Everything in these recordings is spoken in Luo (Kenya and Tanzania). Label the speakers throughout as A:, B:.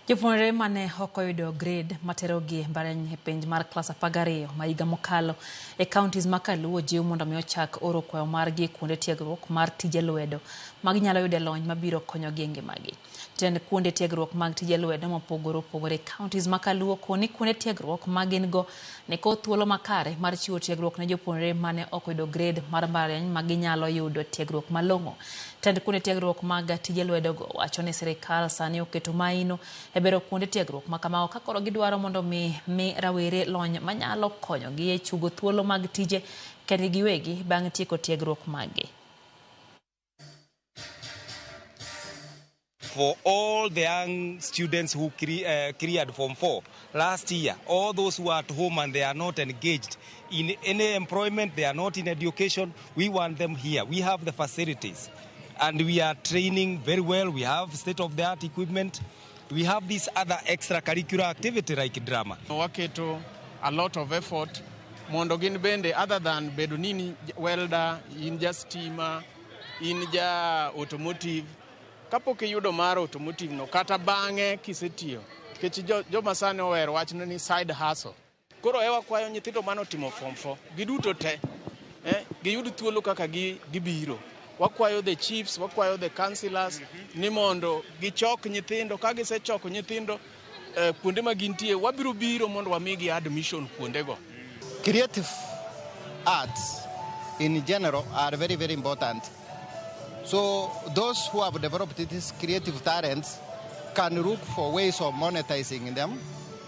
A: Jopuonjre mane ok oyudo grade materogi e mbalariany e penj mar klas 12 ma higa mokalo e counties ma Kaluo jiw mondo mi ochak oro kwayo margi e kuonde tiegruok mar tije lwedo ma ginyalo yude lony mabiro konyogi e ngimagi. Jatend kuonde tiegruok mag tije lwedo mopogore opogore e counties ma Kaluo koni kuonde tiegruok ma gin go nikod thuolo makare mar chiwo tiegruok ne jopuonjre mane ok oyudo grade mar mbalariany ma ginyalo yudo tiegruok malong'o. Tend kuonde tiegruok mag tije lwedogo wacho ni sirikal sani oketo maino e bero kuonde tiegruok ma kamago ka koro gidwaro mondo mi mi rawere lony manyalo konyogi e chugo thuolo mag tije kendgi giwegi bang' tieko tiegruok maggi.
B: For all the young students who cleared Form 4 last year, all those who are at home and they are not engaged in any employment, they are not in education, we want them here. We have the facilities and we are training very well. We have state-of-the-art equipment. We have this other extracurricular activity like drama.
C: Waketo a lot of effort mondo gin bende, other than bedo ni in welder, in ja stima, in ja automotive, kapok iyudo mar automotive no kata bang'e kisetiyo, nikech joma sani ohero wachno ni side hustle. Koro e wakwayo nyithindo manotimo Form 4 giduto te giyud thuolo kaka gibiro. Wakwayo the chiefs, wakwayo the councillors ni mondo gichok nyithindo. Ka gisechoko nyithindo kuonde ma gintie, wabiro biro mondo wamigi admission kuondego.
D: Creative arts in general are very, very important. So those who have developed these creative talents can look for ways of monetizing them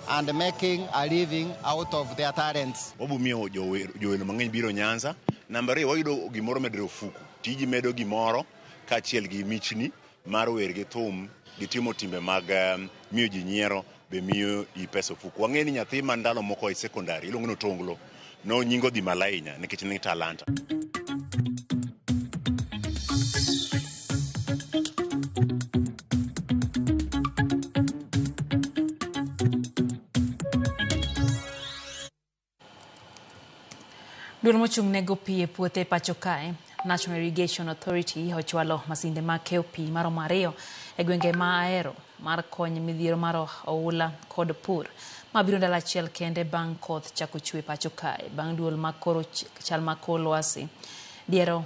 D: and making a living out of their talents.
E: Wabumiyo jowelo mang'eny biro Nyanza. Namba ariyo, wayudo gimoro medore ofuku. Tiji medo gimoro kaachiel gi michni mar wer gi thum gi timo timbe mag miyo ji nyiero be miyo i pesa ofuku. Wang'e ni nyathi ma ndalo moko e secondary iluongo ni Otonglo no nyingo dhi malo ahinya nikech nigi talanta.
A: Duol mochung' ne go pi e puothe pacho kae, National Irrigation Authority, ochwalo masinde mag keyo pi maromo 2 e gwenge ma Ahero mar kony midhiero mar oula kod pur mabiro ndalo achiel kende bang' koth chako chwe pacho kae bang' duol ma koro chal ma kor lwasi diero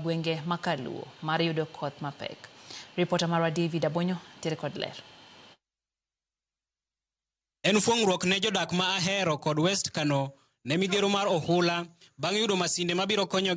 A: gwenge ma Kaluo mar yudo koth mapek. Ripota marwa David Abonyo ntiere kod ler.
F: En fuong'ruok ne jodak ma Ahero kod West Kano ne midhiero mar ohula bang' yudo masinde mabiro konyogi.